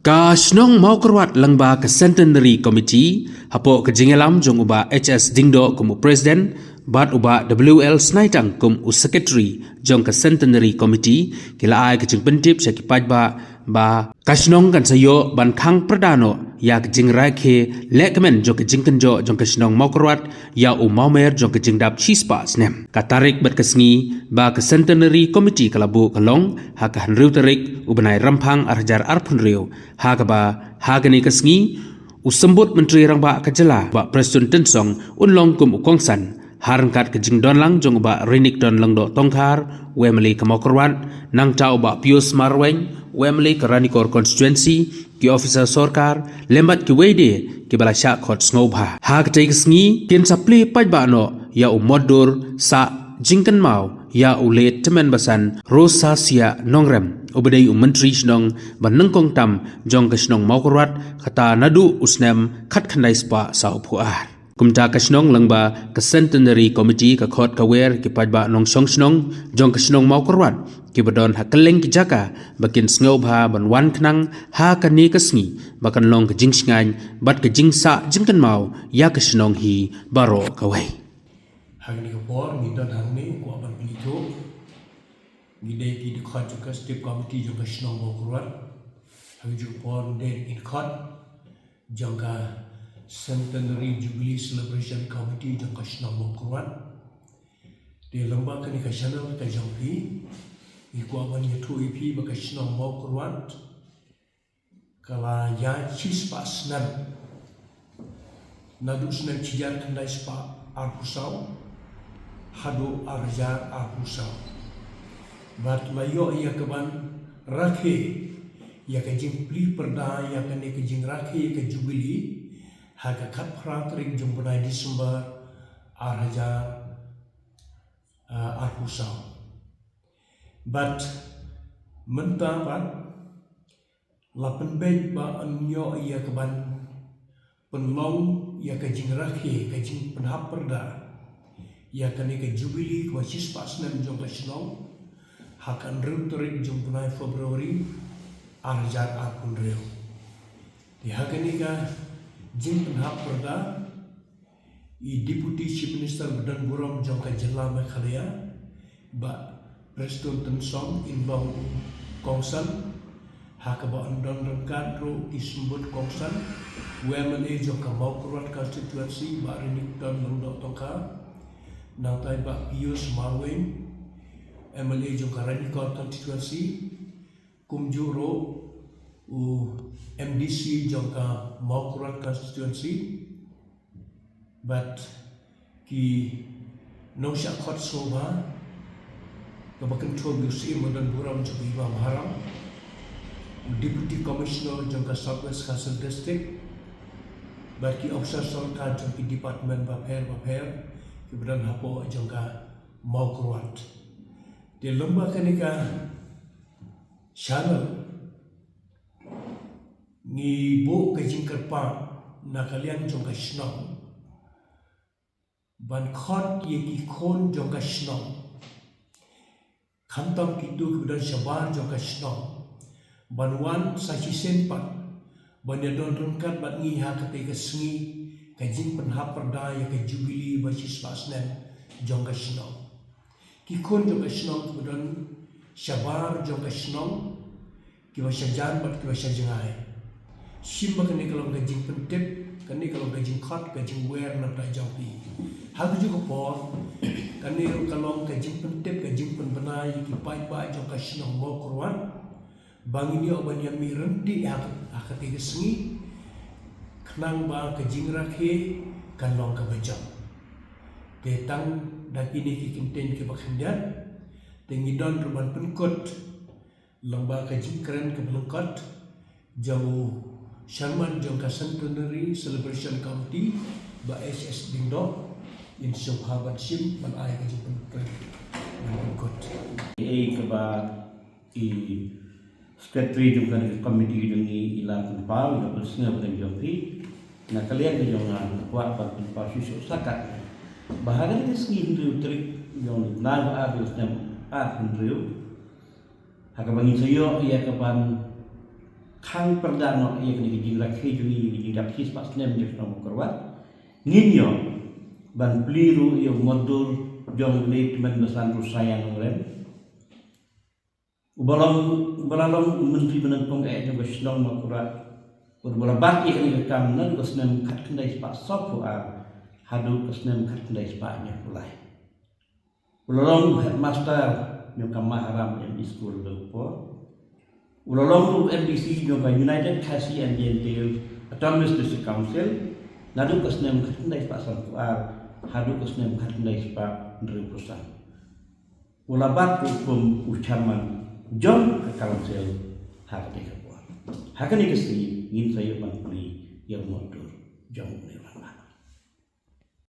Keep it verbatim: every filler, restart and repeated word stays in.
Ka shnong Mawkyrwat lyngba ka Centenary Committee, hapoh ka jingïalam jong u Bah H S Diengdoh kum u President, bad u Bah W L Snaitang kum u Secretary jong ka Centenary Committee, ki la ai ka jingpyntip sha ki paidbah ba ka shnong kan sa ïoh ban khang pyrda noh ïa ka jingrakhe lehkmen jong ka jingkynjoh jong ka shnong Mawkyrwat ïa u mawmer jong ka jingdap shispah snem. Ka tarik bad ka sngi ba ka Centenary Committee ka la buh ka long ha ka hynriew tarik u bnai Rymphang ar hajar arphew hynriew, ha kaba ha kane ka sngi u Symbud Myntri Rangbah ka jylla Bah Prestone Tynsong un long kum u kongsan, ha ryngkat ka jingdon lang jong u Bah Renikton Lyngdoh Tongkhar, u M L A ka Mawkyrwat, nangta u Bah Pius Marwein, u M L A ka Ranikor Constituency, ki officer sorkar, lem bad kiwei de kiba la shah khot sngewbha. Ha katei ka sngi kin sa plie paidbah noh ïa u mutdur sah jingkynmaw ïa u late tymmen basan Rosasia Nongrem, uba dei u Myntri Shnong ba nyngkong tam jong ka shnong Mawkyrwat, kata naduh u snem khatkhyndai spah sawphew ar. Kumta ka shnong lyngba ka Centenary Committee ka khot ka wer ki paidbah nongshong shnong jong ka shnong Mawkyrwat kiba don ha kylleng ki jaka ba kin sngewbha ban wan khnang ha kane ka sngi ba kan long ka jingshngaiñ bad ka jingsah jingkynmaw ïa ka shnong hi baroh kawei. Ha kane ka por ngi don hangne kwah ban pynithuh, ngi dei ki dkhot jong ka Executive Committee jong ka shnong Mawkyrwat. Ha kane ka por ngi dei ki dkhot jong ka Centenary Jubilee Celebration Committee jong ka shnong Mawkyrwat. Te lyngba kane ka channel ka jong phi, ngi kwah ban ïathuh ïa phi ba ka shnong Mawkyrwat ka la ïaid shispah snem, naduh snem shi hajar khyndai spah arphew saw haduh ar hajar arphew saw. Bad la ïoh ïa ka ban rakhe ïa ka jingplie pyrda ïa kane ka jingrakhe ïa ka Jubilee ha ka khatphra tarik jong u bnai December ar hajar, ah, arphew saw. Bad mynta pat la pynbeit ba yn ïoh ïa ka ban pynlong ïa ka jingrakhe, ka jingpynhap pyrda ïa kane ka Jubilee kaba shispah snem jong ka shnong ha ka hynriew tarik jong u bnai February ar hajar arphew hynriew. Te ha kane ka jingpynhap pyrda, i Deputy Chief Minister ba don burom jong ka jylla Meghalaya, Bah Prestone Tynsong, in long u kongsan, ha kaba yn don ryngkat ruh ki symbud kongsan, u M L A jong ka Mawkyrwat Constituency Bah Renikton Lyngdoh Tongkhar, nangta i Bah Pius Marwein, M L A jong ka Ranikor Constituency, kumjuh ruh u M D C jong ka Mawkyrwat Constituency, bad ki nongshah khot sngewbha, kaba kynthup ïa u Syiem ba don burom jong ka Hima Maharam, u Deputy Commissioner jong ka South West Khasi Hills District, bad ki officer sorkar jong ki department bapher bapher kiba don hapoh jong ka Mawkyrwat. Te lyngba kane ka channel ngi buh ka jingkyrpad na ka liang jong ka shnong ban khot ïa ki khun jong ka shnong, khamtam kito kiba don shabar jong ka shnong, ban wan sa shisien pat ban ïadon ryngkat bad ngi ha katei ka sngi ka jingpynhap pyrda ïa ka Jubilee ba shispah snem jong ka shnong. Ki khun jong ka shnong kiba don shabar jong ka shnong, kiba shajan bad kiba shajngai. Shim ba kane ka long ka jingpyntip, kane ka long ka jingkhot, ka jingwer na ka bynta jong phi. Ha kajuh ka por, kane ruh ka long ka jingpyntip, ka jingpynbna ïa ki paidbah jong ka shnong Mawkyrwat ba ngin ïoh ban ïamih ryntih ha, ha katei ka sngi, khnang ba ka jingrakhe kan long kaba jop. Te tang da kine ki kyntien kiba khyndiat, te ngi don ruh ban pynkut lyngba ka jingkren kaba lyngkot jong u Chairman jong ka Centenary Celebration Committee, Bah H S Diengdoh, in sngewbha ban shim ban ai ka jingpynkren ban pynkut. Ei kaba i Secretary jong ka committee jong ngi i la pynpaw, i la pynsngew ba dang jong phi. Na ka liang ka jong nga, nga kwah ban pynpaw shuh shuh sakat ba ha kane ka sngi hynriew tarik jong u bnai ba ar jong u snem ar hynriew, ha kaba ngi sa ïoh ïa ka ban khang pyrda noh ïa kane ka jingrakhe jong ngi, ïa ka jingdap shispah snem jong shnong Mawkyrwat. Ngin ïoh ban plie ruh ïa u mot dur jong u Lieutenant Basan Rusaïa Nongrum, uba long, uba la long u Myntri Balang Pong eh jong ka shnong Mawkyrwat, uba la bat ïa kane ka kam naduh ka snem khatkhyndai spah sawphew ar haduh ka snem khatkhyndai spah hynñiewphew lai. U la long u headmaster jong ka Maharam M E School Dongpo. U la long u M D C jong ka United Khasi and Jaintia Hills Autonomous District Council naduh ka snem khatkhyndai spah sanphew ar haduh ka snem khatkhyndai spah hynriewphew san. U la bat ruh kum u chairman jong ka council ha katei ka por. Ha kane ka sngi ngin sa ïoh ban plie ïa u mot dur jong une u